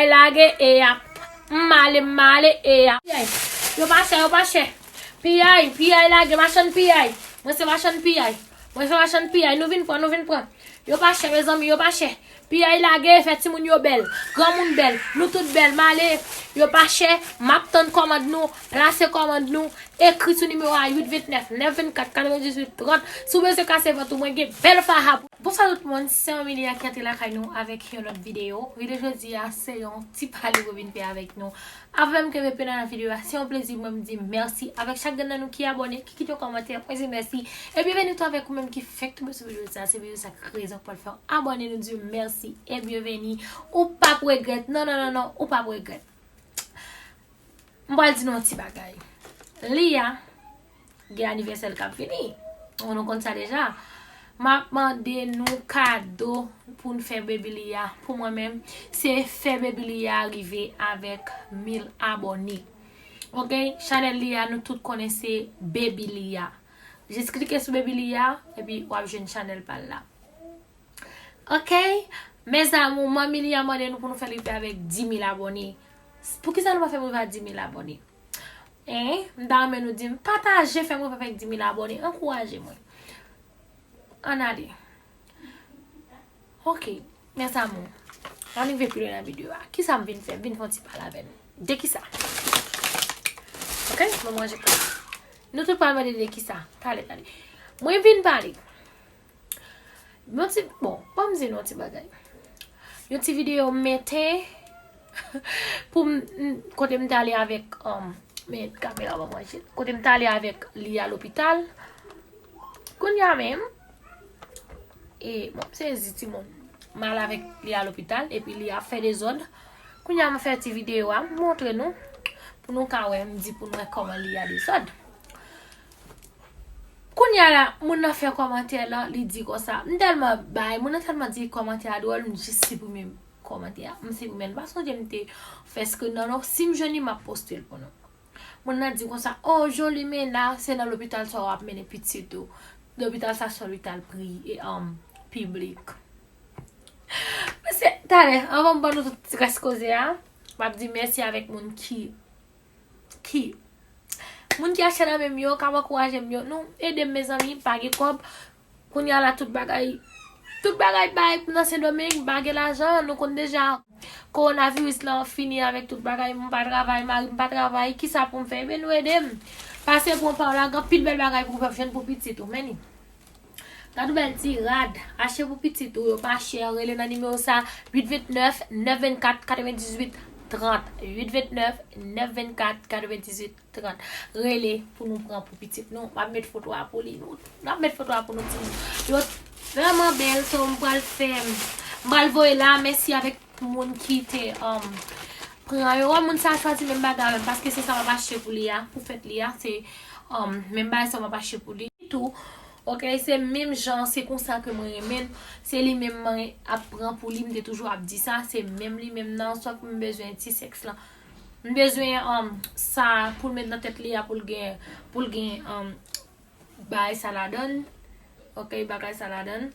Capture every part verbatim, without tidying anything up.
Lage e a. M ale, m ale e a. Piyay. Yo pa chè, yo pa chè. Piyay, piyay lage, machann piyay. Mwen se machann piyay. Mwen se machann piyay. Nou vin pran, nou vin pran. Yo pa chè, mezanmi, yo pa chè. Piyay lage, fè timoun yo bèl. Granmoun bèl. Nou tout bèl. M ale. Yo pa chè. M ap tann kòmand nou. Plase kòmand nou. Ekri sou nimewo a uit vennèf, nèf vennkat, katrevendizuit trant. Si w bezwen kase vant ou, mwen gen bèl faha pou. Bonswa tout moun, se Anmili a ki antre lakay nou avèk yon lòt videyo. Videyo jodi a se yon ti pale mwen vin fè avèk nou. Avan menm ke m pe nan videyo a, se yon plezi pou mwen m di mèsi avèk chak grenn nan nou ki abòne, ki kite yon kòmantè, mwen di mèsi. E byenveni tou avèk ou menm ki fèk tonbe sou videyo sa, se videyo sa k rezon pou fè w abòne, nou di w mèsi e byenveni. Ou p ap regrèt, non, non, non, non, ou p ap regrèt. M pral di nou yon ti bagay. Lia gen anivèsè l k ap vini. Bon, nou konn sa deja. M ap mande nou kado pou n fè baby Lia. Pou mwen menm, se fè baby Lia rive avèk mil abòne. Ok? Chanèl Lia, nou tout konnen se baby Lia. Jis klike sou baby Lia, epi w ap jwenn chanèl pa l la. Ok? Mes amours, manmi Lia mande nou pou nou fè l rive avèk dis mil abòne. Poukisa nou pa fè m rive a dis mil abòne? Hein? M ta renmen nou di m, pataje, fè m rive avèk dis mil abòne, ankouraje mwen. Ann ale. Ok, mes amours. Ann rive pi lwen nan videyo a. Kisa m vin fè? M vin fè yon ti pale avè nou. De kisa? Ok, mwen manje. Nou tout pral mande de kisa. Talè, talè. Mwen vin pale. Yon ti, bon, ban m di nou yon ti bagay. Yon ti videyo m mete pou m, m, kote m t ale avèk, um, men kamera ban mwen jis. Kote m t ale avèk Lia lopital. Kounye a menm, e, bon, m sezi timoun. M al avèk Lia lopital, epi Lia fè dezòd. Kounye a m fè ti videyo a, m montre nou, pou nou ka wè, m di pou nou wè kòman Lia dezòd. Kounye a la, moun nan fè kòmantè la, li di konsa, m tèlman bay, moun nan tèlman di kòmantè a dwòl, m jis siprime kòmantè a. M siprime l, m pa sonje m te fè screen nan non, si m jwenn li, m ap poste l pou nou. Moun nan di konsa, oh, Jolimena, se nan lopital sa w ap mennen pitit ou. Lopital sa se lopital pri, e, um, piblik. Mesye, talè, anvan m ban nou tout rès koze a, m ap di mèsi avèk moun ki, ki, moun ki achte nan men m yo, k ap ankouraje m yo. Nou ede m, mezanmi, m pa gen kòb. Kounye a la, tout bagay, tout bagay bay nan Sendomeng, m pa gen lajan, nou konn deja. Kowonaviris lan fini avèk tout bagay, m pa travay, mari m pa travay, kisa pou m fè? Ebyen, nou ede m. Pase pran pa w la, gen anpil bèl bagay pou w fè, jwenn pou pitit ou, men ni. Gad yon bèl ti rad, achte pou pitit ou, yo pa chè, rele nan nimewo sa, uit vennèf, nèf vennkat, katrevendizuit trant. Uit vennèf, nèf vennkat, katrevendizuit trant. Rele pou nou pran pou pitit nou. M ap met foto a pou li. Nou, n ap met foto a pou nou timoun. Yo vrèman bèl, so m pral fè, m pral voye la. Mèsi avèk moun ki te, um, pran yo. Wè, moun sa chwazi menm bagay avè m, paske se sa m ap achte pou li a, pou fèt li a. Se, um, menm bagay sa m ap achte pou li tou. Ok, se menm jan, se konsa ke mwen renmen l. Se li menm mwen ap pran pou li, m te toujou ap di sa, se menm li menm nan, sòf m bezwen ti sèks lan. M bezwen, um, sa pou l met nan tèt li a, pou l gen, pou l gen, um, bagay sa ladan l. Ok, bagay sa ladan l.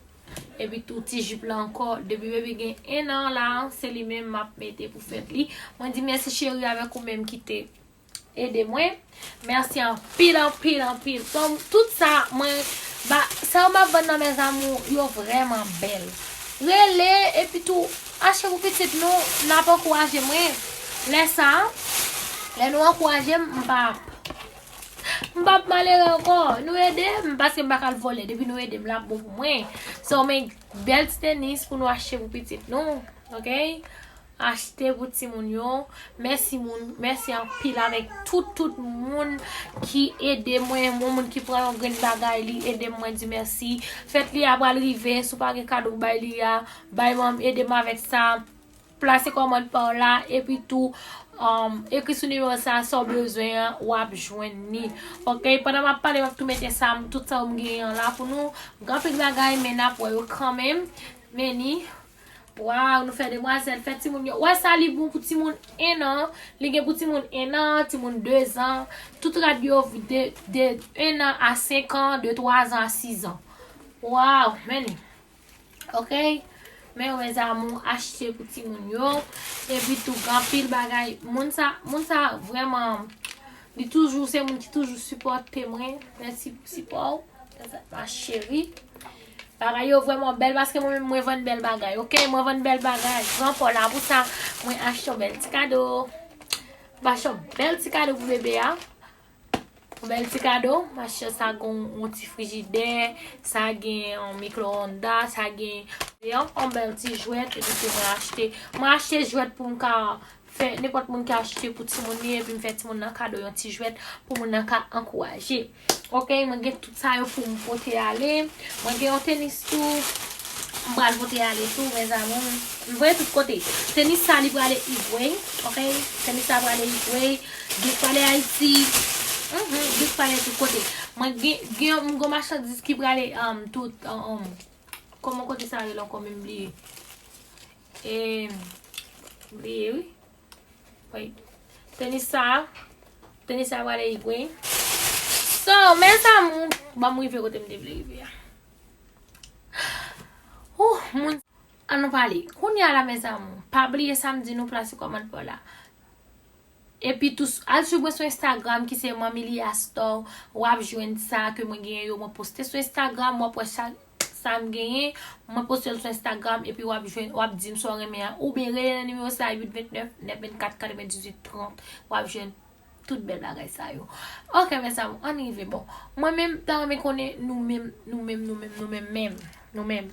Epi tou ti jip la ankò, depi baby gen en an la, se li menm m ap mete pou fèt li. Mwen di mèsi cheri avèk ou menm ki te ede mwen. Mèsi anpil, anpil, anpil. Bon, tout sa, mwen, ba, sa yo m ap vann nan mes amours, yo vrèman bèl. Rele, epi tou, achte pou pitit nou, n ap ankouraje mwen. Lè sa, lè nou ankouraje m, m p ap, m p ap malere ankò. Nou ede m, paske m pa ka al vòlè. Depi nou ede m, l ap bon pou mwen. So, men bèl ti tenis pou nou achte pou pitit nou. Ok? Achte pou timoun yo. Mèsi moun, mèsi anpil avèk tout, tout moun ki ede mwen. Yon moun ki pran yon grenn bagay, li ede m, mwen di mèsi. Fèt li a pral rive, si w pa gen kado pou bay li a, bay mwen, ede m avèk sa. Plase kòmand pa w la, epi tou, um, ekri sou nimewo sa, sa w bezwen an, w ap jwenn li. Ok, pandan m ap pale, m ap tou mete sa, tout sa m genyen an la pou nou. M gen anpil bagay, men n ap wè yo kanmenm. Men ni, waw, nou fè demwazèl, fè timoun yo. Wè sa, li bon pou timoun en an, li gen pou timoun en an, timoun de zan. Tout rad yo de, de en an a senk an, de twa zan a sis zan. Waw, men ni. Ok? Men yo, mes amours, achte pou timoun yo. Epi tou, gen anpil bagay. Moun sa, moun sa vrèman, li toujou, se moun ki toujou sipòte mwen. Mèsi pou sipò w, mes amours, ma chérie. Bagay yo vrèman bèl paske mwen menm mwen vann bèl bagay, oke? Mwen vann bèl bagay. Gran pò la pou sa, mwen achte yon bèl ti kado. Mwen achte yon bèl ti kado pou bebe a. Yon bèl ti kado, machin sa gen yon ti frijidè, sa gen yon mikroonda, sa gen yon, yon bèl ti jwèt, epi tou mwen achte, mwen achte jwèt pou m ka fè, nenpòt moun ki achte pou timoun li, epi m fè timoun nan kado yon ti jwèt pou moun nan ka ankouraje. Oke, mwen gen tout sa yo pou m pote ale. Mwen gen yon tenis tou. M pral pote ale tou, mes amours. M voye tout kote. Tenis sa, li prale Higuain, oke? Tenis sa prale Higuain. Gift prale Ayiti. Mhm, gift prale tout kote. Mwen gen, gen yon, m gen yon machandiz ki prale, um, tout, um, um, kòman kote sa rele ankò, m bliye. E, m bliye, wi. Wi. Tenis sa, tenis sa prale Higuain. So, mes amours, ban m rive kote m te vle rive a. Ouh, moun, ann nou pale. Kounye a la, mes amours, pa bliye sa m di nou, plase kòmantè w la. Epi tou, al swiv mwen sou Instagram ki se Manmi Lia Store. W ap jwenn sa ke mwen genyen yo, mwen poste sou Instagram, w ap wè sa, sa m genyen, mwen poste l sou Instagram, epi w ap jwenn, w ap di m sa w renmen an, oubyen rele nan nimewo sa, uit vennèf, nèf vennkat, katrevendizuit trant. W ap jwenn tout bèl bagay sa yo. Oke, mes amours, ann rive. Bon, mwen menm, ta renmen konnen nou menm, nou menm, nou menm, nou menm, menm, nou menm.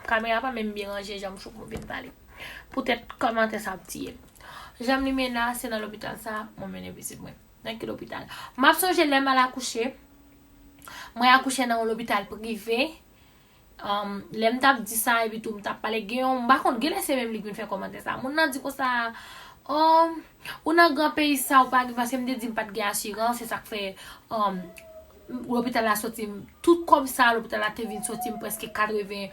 Kamera pa menm byen ranje, jan m cho pou m vin pale. Poutèt kòmantè sa ap tiye m. Jan m limena, se nan lopital sa, mwen mennen pitit mwen. Nan ki lopital? M ap sonje lè m al akouche. Mwen akouche nan yon lopital prive. Um, lè m t ap di sa, epi tou m t ap pale, gen yon, m pa konn, genlè se menm li k vin fè kòmantè sa. Moun nan di konsa, oh, ou nan gran peyi sa, ou pa gen, paske m te di m pa t gen asirans, se sa k fè, um, lopital la soti m, tout kòb sa, lopital la te vin soti m prèske katreven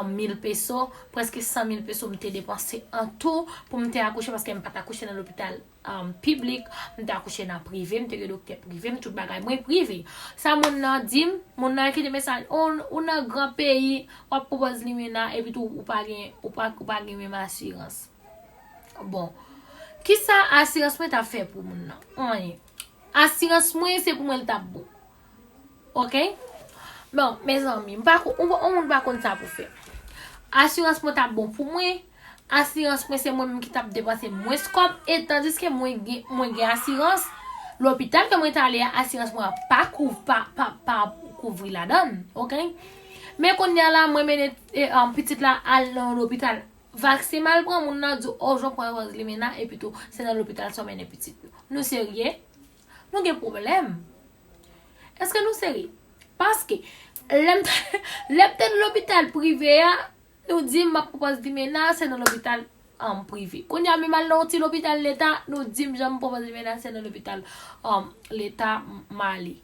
mil peso, prèske san mil peso m te depanse an tou pou m te akouche, paske m pa t akouche nan lopital um, piblik, m te akouche nan prive, m te gen doktè prive, m tout bagay mwen prive. Sa moun nan di m, moun nan kite mesaj, ou, ou nan gran peyi, w ap pran pòz limena, epi tou ou pa gen, ou pa, ou pa gen menm asirans. Bon, kisa asirans mwen t ap fè pou moun nan? Anyen. Asirans mwen, se pou mwen l t ap bon. Oke? Bon, mezanmi, m pa ko-, yon, yon moun pa konn sa pou fè. Asirans mwen t ap bon pou mwen. Asirans mwen se mwen menm ki t ap depanse mwens kòb, e tandiske mwen gen, mwen gen asirans, lopital ke mwen t ale a, asirans mwen an pa kouv-, pa, pa, pa kouvri ladan l, oke? Men kounye a la, mwen mennen, e, um, pitit la al nan lopital. Vaksen m al pran, moun nan di, oh, jan w pran pòz limena, epi tou, se nan lopital sa w mennen pitit ou. Nou serye? Nou gen pwoblèm. Èske nou serye? Paske, lè m t-, lè m te nan lopital prive a, nou di m m ap pran pòz limena, se nan lopital, um, prive. Kounye a, menm al nan yon ti lopital leta, nou di m jan m pran pòz limena, se nan lopital, um, leta m, m ale.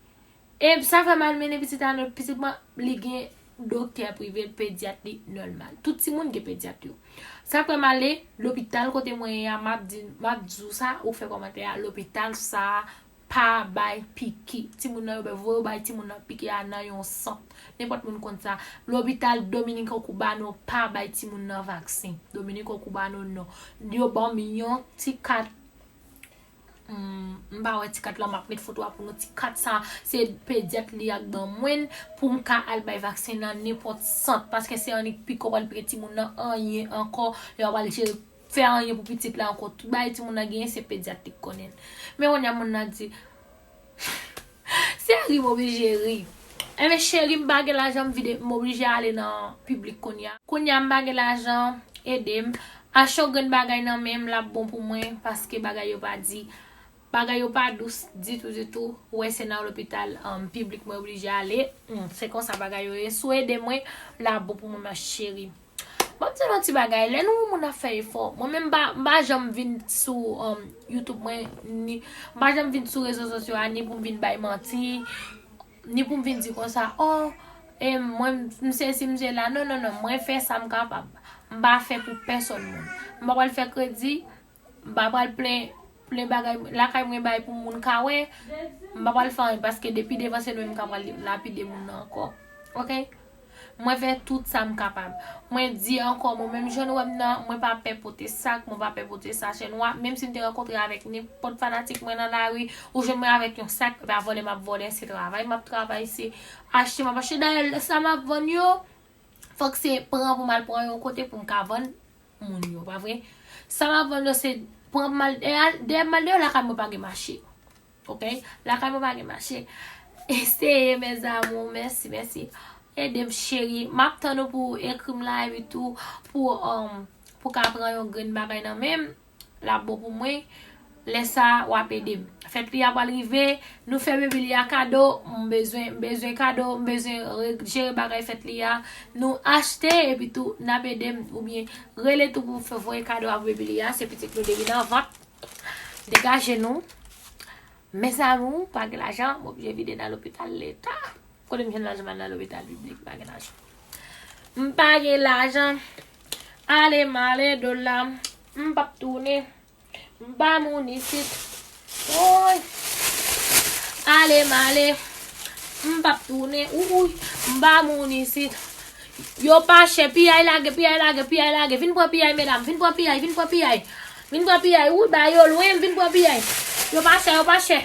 E sa fè m al mennen pitit la, pitit mwen, li gen doktè prive l, pedyat li nòmal. Tout timoun gen pedyat yo. Sa fè m ale lopital kote mwen ye a, m ap di, m ap di w sa, ou fè kòmantè a, lopital sa a pa bay piki. Timoun nan yo bay, voye yo bay timoun nan piki a nan yon sant. Nenpòt moun konn sa. Lopital Dominico Cubano pa bay timoun nan vaksen. Dominico Cubano non. Yo ban m yon ti kat, hmm, m pa wè ti kat la, m ap met foto a pou nou. Ti kat sa, se pedyat li ak ban mwen pou m ka al bay vaksen nan nenpòt sant. Paske se annik piki yo pral pike timoun nan, anyen ankò. Yo pral jere fè anyen pou pitit la ankò. Tout bagay timoun nan genyen, se pedyat li k konnen. Men kounye a moun nan di, se ri m oblije ri. Enben, cheri, m pa gen lajan, m vide, m oblije ale nan piblik kounye a. Kounye a, m pa gen lajan, ede m. Achte yon grenn bagay nan men m, l ap bon pou mwen, paske bagay yo pa di, bagay yo pa dous ditou, ditou. Ou wè, se nan lopital, um, piblik mwen oblije ale. Hmm, se konsa bagay yo ye. Si w ede mwen, l ap bon pou mwen, ma chérie. Bon, m di nou yon ti bagay. Lè nou wè moun ap fè efò, mwen menm m pa, m pa janm vin sou, um, YouTube mwen, ni, m pa janm vin sou rezo sosyo a, ni pou m vin bay manti, ni pou m vin di konsa, oh, e mwen, m sesi, m sela. Non, non, non, mwen fè sa m kapab. M pa fè pou pèsòn moun. M pa pral fè kredi, m pa pral plen, plen bagay lakay mwen bay pou moun ka wè. M pa pral fè anyen paske depi devan se nou menm k ap pral lapide moun nan ankò. Oke? Mwen fè tout sa m kapab. Mwen di ankò, mwen menm jan nou wè m nan, mwen pa pè pote sak, mwen pa pè pote sachè nwa. Menm si m te rankontre avèk nenpòt fanatik mwen nan lari, ou jwenn mwen avèk yon sak, e pa vòlè m ap vòlè, se travay m ap travay, se achte m ap achte. Dayè, sa m ap vann yo, fòk se pran pou m al pran yon kote pou m ka vann moun yo, pa vre? Sa m ap vann yo, se pran pou m al dèyè, dèyè m al dèyè lakay mwen pa gen mache. Ok? Lakay mwen pa gen mache. Eseye, mes amours. Mèsi, mèsi. Ede m, cheri. M ap tann ou pou w ekri m la, epi tou, pou, um, pou ka pran yon grenn bagay nan men m. L ap bon pou mwen. Lè sa, w ap ede m. Fèt li a pral rive. Nou fè baby li a kado. M bezwen, m bezwen kado. M bezwen re-, jere bagay fèt li a. Nou achte, epi tou, n ap ede m. Oubyen, rele tou pou fè voye kado a pou baby li a. Se pitit nou depi nan vant. Degaje nou. Mes amours, pa gen lajan, m oblije vide nan lopital leta. Kote m jwenn lajan m al nan lopital piblik, pa gen lajan. M pa gen lajan. Ale m ale, dola, m p ap tounen. M pa moun isit. Woy. Ale m ale. M p ap tounen. Woy. M pa moun isit. Yo pa chè, piyay lage, piyay lage, piyay lage. Vin pran piyay, medam, vin pran piyay, vin pran piyay. Vin pran piyay, wi, ba yo lwen, vin pran piyay. Yo pa chè, yo pa chè.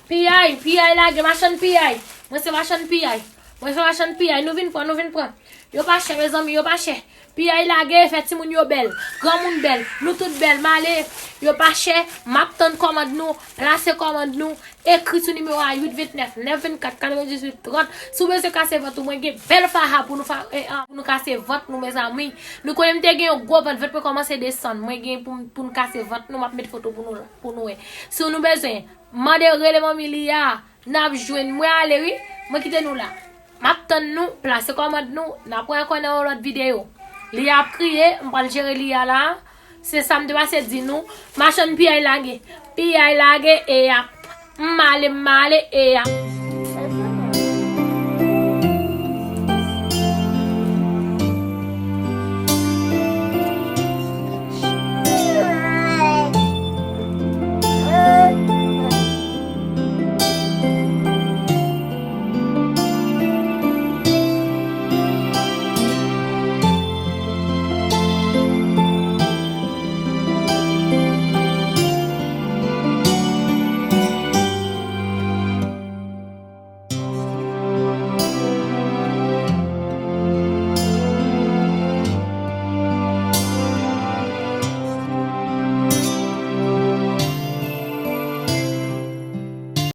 Piyay, piyay lage, machann piyay. Mwen se machann piyay. Mwen se machann piyay, nou vin pran, nou vin pran. Yo pa chè, mezanmi, yo pa chè. Piyay lage, fè timoun yo bèl. Granmoun bèl, nou tout bèl, m ale. Yo pa chè, m ap tann kòmand nou, plase kòmand nou. Ekri sou nimewo a uit vennèf, nèf vennkat, katrevendizuit trant. Si w bezwen kase vant ou, mwen gen bèl faja pou nou fa-, e, a, pou nou kase vant nou, mezanmi. Nou konnen m te gen yon gwo vant, vant mwen kòmanse desann. Mwen gen pou, pou nou kase vant nou, m ap met foto pou nou, pou nou wè. Si nou bezwen, mande rele manmi li a, n ap jwenn. Mwen ale wi, mwen kite nou la. M ap tann nou, plase kòmand nou, n ap wè ankò nan yon lòt videyo. Li ap kriye, m pral jere li a la. Se sa m te pase di nou. Machann piyay lage. Piyay lage e ap. M ale, m ale e ap.